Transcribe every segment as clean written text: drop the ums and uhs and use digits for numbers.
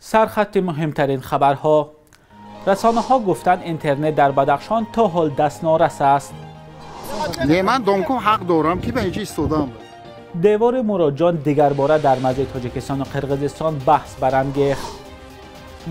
Сархати муҳимтарин хабарҳо. Расонаҳо гуфтанд, интернет дар Бадахшон то ҳол дастнорас аст. Не, ман донком ҳақ дорам, ки ба инҷо истодам. Девори Муроджон дигарбора дар марзи Тоҷикистону Қирғизистон баҳс барангехт.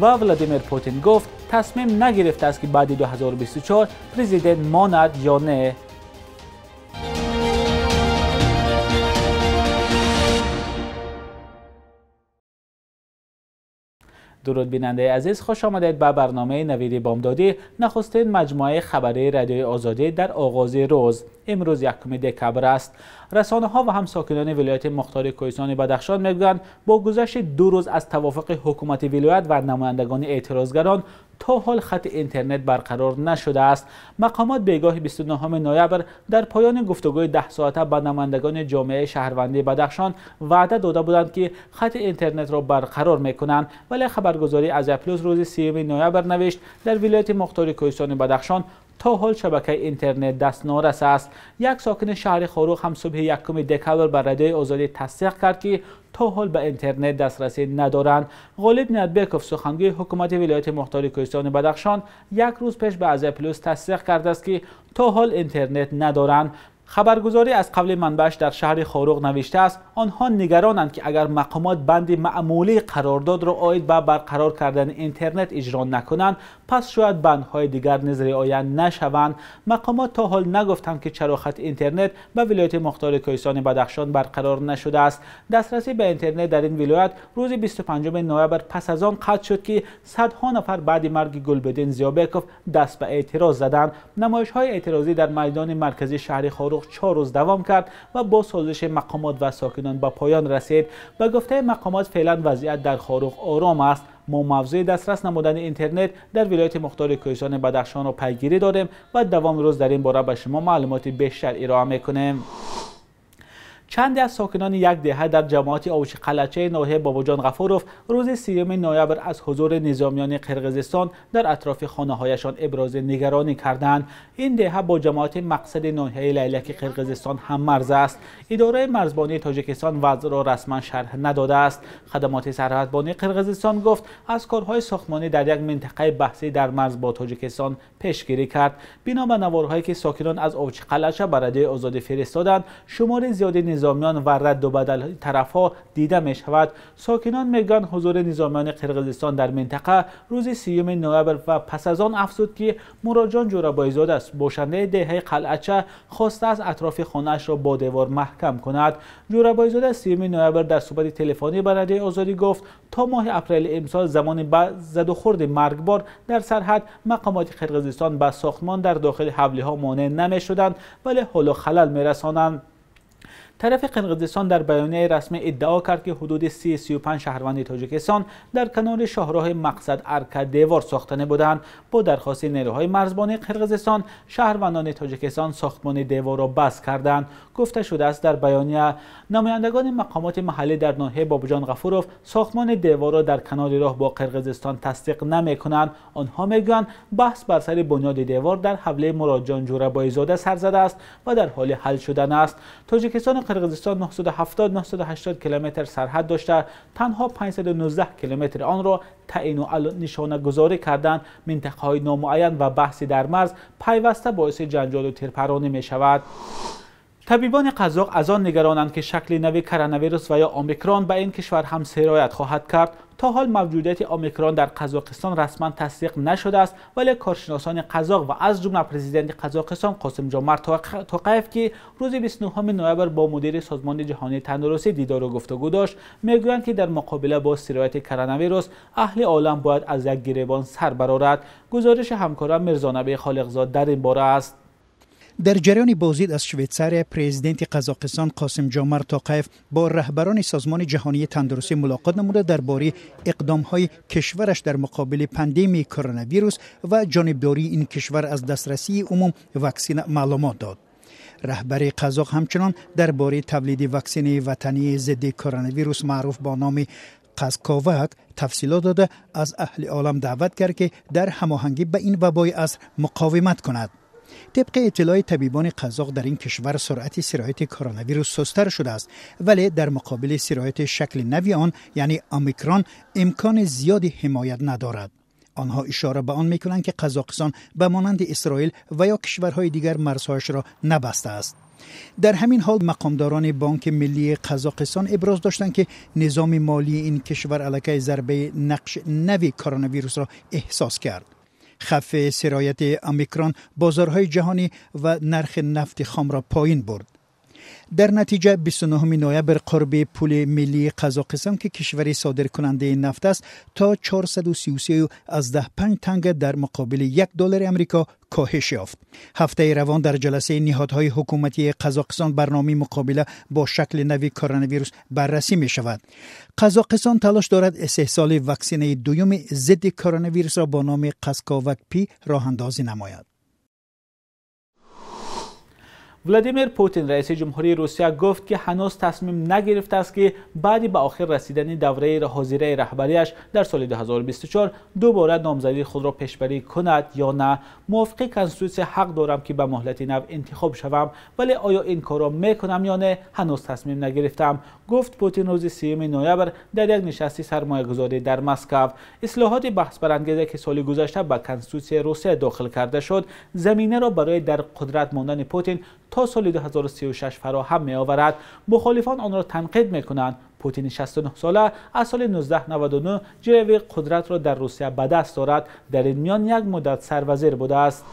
Ва Владимир Путин гуфт, тасмим нагирифтааст, ки баъди 2024 президент монад ё не. Дуруд, бинандаи азиз, хуш омадед ба барномаи Навиди Бомдодӣ, нахустин маҷмӯаи хабарии Радиои Озодӣ дар оғози рӯз. Имрӯз 1 декабр аст. Расонаҳо ва ҳам сокинони вилояти мухтори Кӯҳистони Бадахшон мегӯянд, бо гузашти 2 рӯз аз тавофуқи ҳукумати вилоят ва намояндагони эътирозгарон то ҳол хати интернет барқарор нашудааст. Мақомот бегоҳи 29 ноябр дар поёни гуфтугӯи 10 соата ба намояндагони ҷомеаи шаҳрвандии Бадахшон ваъда дода буданд, ки хати интернетро барқарор мекунанд, вале хабаргузории Азия Плюс рӯзи 30 ноябр навишт, дар вилояти мухтори Кӯҳистони Бадахшон то ҳол шабакаи интернет дастнорас аст. Як сокини шаҳри Хоруғ ҳам субҳи 1 декабр ба Радиои Озодӣ тасдиқ кард, ки то ҳол ба интернет дастрасӣ надоранд. Ғолиб Ниятбеков, сухангӯи ҳукумати вилояти мухтори Кӯҳистони Бадахшон, як рӯз пеш ба Азия Плюс тасдиқ кардааст, ки то ҳол интернет надоранд. Хабаргузорӣ аз қавли манбааш дар шаҳри Хоруғ навиштааст, онҳо нигаронанд, ки агар мақомот банди маъмулии қарордодро оид ба барқарор кардани интернет иҷро накунанд, пас шояд бандҳои дигар низ риоя нашаванд. Мақомот то ҳол нагуфтанд, ки чаро хати интернет ба вилояти мухтори Кӯҳистони Бадахшон барқарор нашудааст. Дастрасӣ ба интернет дар ин вилоят рӯзи 25 ноябр пас аз он қатъ шуд, ки садҳо нафар баъди марги Гулбиддин Зиёбеков даст ба эътироз заданд. Намоишҳои эътирозӣ дар майдони марказии шаҳри Хоруғ 4 рӯз давом кард ва бо созиши мақомот ва сокинон ба поён расид. Ба гуфтаи мақомот, феълан вазъият дар Хоруғ ором аст. Мо мавзӯи дастрас намудани интернет дар вилояти мухтори Кӯҳистони Бадахшонро пайгирӣ дорем ва давоми рӯз дар ин бора ба шумо маълумоти бештар ироа мекунем. Чанде аз сокинони як деҳа дар ҷамоати Овчиқалъачаи ноҳияи Бобоҷон Ғафуров рӯзи 30 ноябр аз ҳузури низомиёни Қирғизистон дар атрофи хонаҳояшон ибрози нигаронӣ карданд. Ин деҳа бо ҷамоати Мақсади ноҳияи Лайлаки Қирғизистон ҳаммарз аст. Идораи марзбонии Тоҷикистон вазъро расман шарҳ надодааст. Хадамоти сарҳадбонии Қирғизистон гуфт, аз корҳои сохтмонӣ дар як минтақаи баҳсӣ дар марз бо Тоҷикистон пешгирӣ кард. Бино ба наворҳое, ки сокинон аз Овчиқалъача ба Радиои Озодӣ фиристоданд, шумори зиёди низомиён ва радду бадал тарафҳо дида мешавад. Сокинон мегӯянд, ҳузури низомиёни Қирғизистон дар минтақа рӯзи 30 ноябр ва пас аз он афзуд, ки Муроджон Ҷӯрабойзода, бошандаи деҳаи Қалъача, хостааст атрофи хонаашро бо девор маҳкам кунад. Ҷӯрабойзода 30 ноябр дар суҳбати телефонӣ ба Радиои Озодӣ гуфт, то моҳи апрели имсол замони задухӯрди маргбор дар сарҳад мақомоти Қирғизистон ба сохтмон дар дохили ҳавлиҳо монеъ намешуданд, вале ҳоло халал мерасонанд. Тарафи Қирғизистон дар баёнияи расмӣ иддао кард, ки ҳудуди 30-35 шаҳрванди Тоҷикистон дар канори шоҳроҳи Мақсад Арка девор сохтанӣ буданд. Бо дархости нерӯҳои марзбонии Қирғизистон шаҳрвандони Тоҷикистон сохтмони деворро баст карданд. Гуфта шудааст дар баёния, намояндагони мақомоти маҳаллӣ дар ноҳияи Бобоҷон Ғафуров сохтмони деворро дар канори роҳ бо Қирғизистон тасдиқ намекунанд. Онҳо мегӯянд, баҳс бар сари бунёди девор дар ҳавлии Муроджон Ҷӯрабойзода сар задааст ва дар ҳоли ҳал шудан аст. Тоҷикистону Қирғизистон 970-980 километр сарҳад дошта, танҳо 519 километри онро таъину нишонагузорӣ карданд. Минтақаҳои номуайян ва баҳси дар марз пайваста боиси ҷанҷолу тирпаронӣ мешавад. Табибони қазоқ аз он нигаронанд, ки шакли нави коронавирус ва ё омикрон ба ин кишвар ҳам сироят хоҳад кард. То ҳол мавҷудияти омикрон дар Қазоқистон расман тасдиқ нашудааст, вале коршиносони қазоқ ва аз ҷумла президенти Қазоқистон Қосимҷомарт Тоқаев, ки рӯзи 29 ноябр бо мудири Созмони ҷаҳонии тандурустӣ дидору гуфтугӯ дошт, мегӯянд, ки дар муқобила бо сирояти коронавирус аҳли олам бояд аз як гиребон сар барорад. Гузориши ҳамкорам Мирзонаби Холиқзод дар ин бора аст. Дар ҷараёни боздид аз Швейтсария, президенти Қазоқистон Қосимҷомарт Тоқаев бо раҳбарони Созмони ҷаҳонии тандурустӣ мулоқот намуда, дар бораи иқдомҳои кишвараш дар муқобили пандемияи коронавирус ва ҷонибдории ин кишвар аз дастрасии умум ваксина маълумот дод. Раҳбари қазоқ ҳамчунон дар бораи тавлиди ваксинаи ватании зидди коронавирус маъруф бо номи Қазковак тафсилот дода, аз аҳли олам даъват кард, ки дар ҳамоҳангӣ ба ин вабои аср муқовимат кунад. Тибқи иттилои табибони қазоқ, дар ин кишвар суръати сирояти коронавирус сустар шудааст, вале дар муқобили сирояти шакли нави он, яъне омикрон, имкони зиёди ҳимоят надорад. Онҳо ишора ба он мекунанд, ки Қазоқистон ба монанди Исроил ва ё кишварҳои дигар марзҳояшро набастааст. Дар ҳамин ҳол мақомдорони Бонки Миллии Қазоқистон иброз доштанд, ки низоми молии ин кишвар аллакай зарбаи нақши нави коронавирусро эҳсос кард. Хавфи сирояти омикрон бозорҳои ҷаҳонӣ ва нархи нафти хомро поин бурд. Дар натиҷа 29 ноябр қурби пули миллии Қазоқистон, ки кишвари содиркунандаи нафт аст, то 433,5 танга дар муқобили 1 доллари Амрико коҳиш ёфт. Ҳафтаи равон дар ҷаласаи ниҳодҳои ҳукуматии Қазоқистон барномаи муқобила бо шакли нави коронавирус баррасӣ мешавад. Қазоқистон талош дорад истеҳсоли ваксинаи дуюми зидди коронавирусро бо номи Қазковак Пи роҳандозӣ намояд. Владимир Путин, раиси ҷумҳурии Русия, гуфт, ки ҳанӯз тасмим нагирифтааст, ки баъди ба охир расидани давраи ҳозираи раҳбарияш дар соли 2024 дубора номзадии худро пешбарӣ кунад ё на. Мувофиқи конститутсия ҳақ дорам, ки ба муҳлати нав интихоб шавам, вале оё ин корро мекунам ё не, ҳанӯз тасмим нагирифтам, гуфт Путин рӯзи 3 ноябр дар як нишасти сармоягузорӣ дар Москав. Ислоҳоти баҳсбарангезе, ки соли гузашта ба конститутсияи Русия дохил карда шуд, заминаро барои дар қудрат мондани Путин то соли 2036 фароҳам меоварад. Мухолифон онро танқид мекунанд. Путини 69 сола аз соли 1999 ҷилави қудратро дар Русия ба даст дорад. Дар ин миён як муддат сарвазир будааст.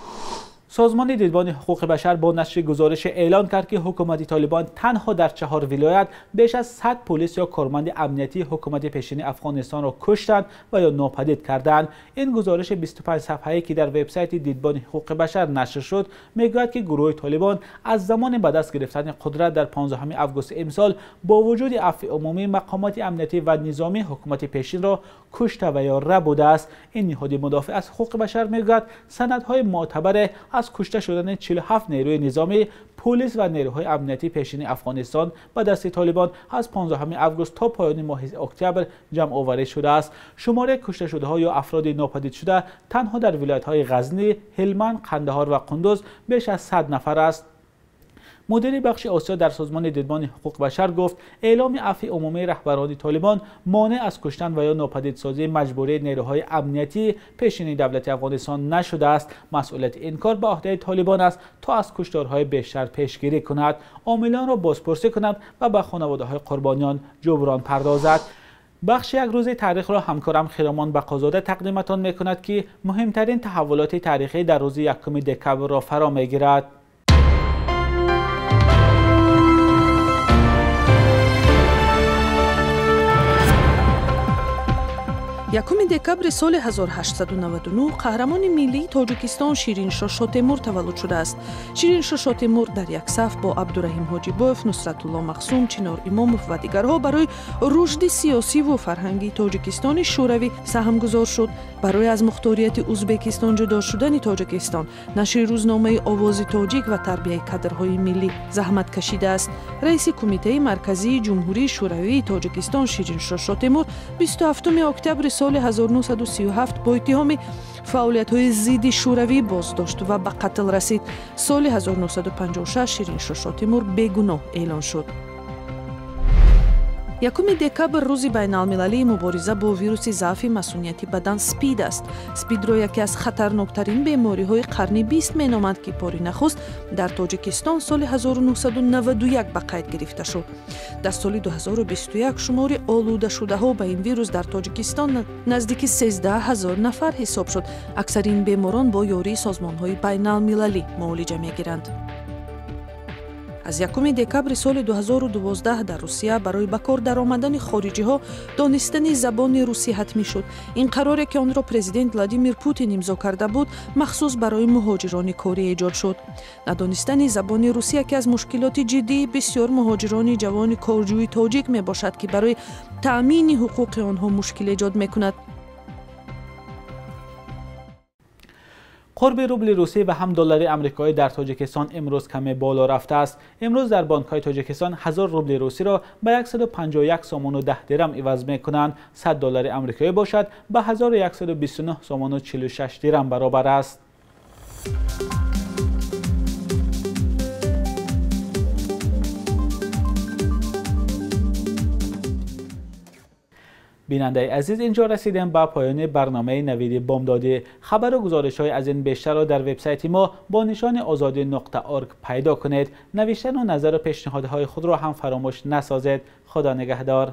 Созмони Дидбони ҳуқуқи башар бо нашри гузорише эълон кард, ки ҳукумати Толибон танҳо дар чаҳор вилоят беш аз 100 полис ё корманди амниятии ҳукумати пешини Афғонистонро куштанд ва ё нопадид карданд. Ин гузориши 25 сафҳае, ки дар вебсайти Дидбони ҳуқуқи башар нашр шуд, мегӯяд, ки гурӯҳи Толибон аз замони ба даст гирифтани қудрат дар 15 августи имсол бо вуҷуди афви умумӣ мақомоти амниятӣ ва низомии ҳукумати пешинро кушта ва ё рабудааст. Ин ниҳоди мудофиъ аз ҳуқуқи башар мегӯяд, санадҳои мӯътабаре аз кушта шудани 47 нерӯи низомӣ, полис ва нерӯҳои амниятии пешини Афғонистон ба дасти Толибон аз 15 август то поёни моҳи октябр ҷамъоварӣ шудааст. Шумораи кушташудаҳо ё афроди нопадидшуда танҳо дар вилоятҳои Ғазнӣ, Ҳилманд, Қандаҳор ва Қундуз беш аз 100 нафар аст. Мудири бахши Осиё дар созмони Дидбони ҳуқуқи башар гуфт, эъломи афви умумии раҳбарони Толибон монеъ аз куштан ва ё нопадидсозии маҷбурии нерӯҳои амниятии пешини давлати Афғонистон нашудааст. Масъулияти ин кор ба ӯҳдаи Толибон аст, то аз кушторҳои бештар пешгирӣ кунад, омилонро бозпурсӣ кунад ва ба хонаводаҳои қурбониён ҷуброн пардозад. Бахши як рӯзи таърихро ҳамкорам Хиромон Бақозода тақдиматон мекунад, ки муҳимтарин таҳаввулоти таърихӣ дар рӯзи 1 декабрро фаро мегирад. 1 декабри соли 1899 қаҳрамони миллии Тоҷикистон Шириншо Шотемур таваллуд шудааст. Шириншо Шотемур дар як саф бо Абдураҳим Ҳоҷибоев, Нусратулло Махсум, Чинор Имомов ва дигарҳо барои рушди сиёсиву фарҳангии Тоҷикистони Шӯравӣ саҳмгузор шуд. Барои аз мухторияти Узбекистон ҷудо шудани Тоҷикистон, нашри рӯзномаи «Овози тоҷик» ва тарбияи кадрҳои миллӣ заҳмат кашидааст. Раиси Кумитаи Марказии Ҷумҳурии Шӯравии Тоҷикистон Шириншо Шотемур 27 октябри соли 1937 бо иттиҳоми фаъолиятҳои зидди шӯравӣ боздошт ва ба қатл расид. Соли 1956 Шириншо Шотемур бегуноҳ эълон шуд. 1 декабр рӯзи байналмилалии мубориза бо вируси заъфи масунияти бадан СПИД аст. СПИДро яке аз хатарноктарин бемориҳои қарни бист меноманд, ки бори нахуст дар Тоҷикистон соли 1991 ба қайд гирифта шуд. Дар соли 2021 шумори олудашудаҳо ба ин вирус дар Тоҷикистон наздики 13 ҳазор нафар ҳисоб шуд. Аксари ин беморон бо ёрии созмонҳои байналмилалӣ муолиҷа мегиранд. Аз 1 декабри соли 2012 дар Русия барои ба кор даромадани хориҷиҳо донистани забони русӣ ҳатмӣ шуд. Ин қароре, ки онро президент Владимир Путин имзо карда буд, махсус барои муҳоҷирони корӣ эҷод шуд. Надонистани забони русӣ яке аз мушкилоти ҷиддии бисёр муҳоҷирони ҷавони корҷӯи тоҷик мебошад, ки барои таъмини ҳуқуқи онҳо мушкил эҷод мекунад. Қурби рубли русӣ ва ҳам доллари амрикоӣ дар Тоҷикистон имрӯз каме боло рафтааст. Имрӯз дар бонкҳои Тоҷикистон 1000 рубли русиро ба 151 сомону 10 дирам иваз мекунанд. 100 доллари амрикоӣ бошад, ба 1129 сомону 46 дирам баробар аст. Бинандаи азиз, инҷо расидем ба поёни барномаи Навиди Бомдодӣ. Хабару гузоришҳои аз ин бештарро дар вебсайти мо бо нишони озодӣ.org пайдо кунед. Навиштану назару пешниҳодҳои худро ҳам фаромӯш насозед. Худо нигаҳдор.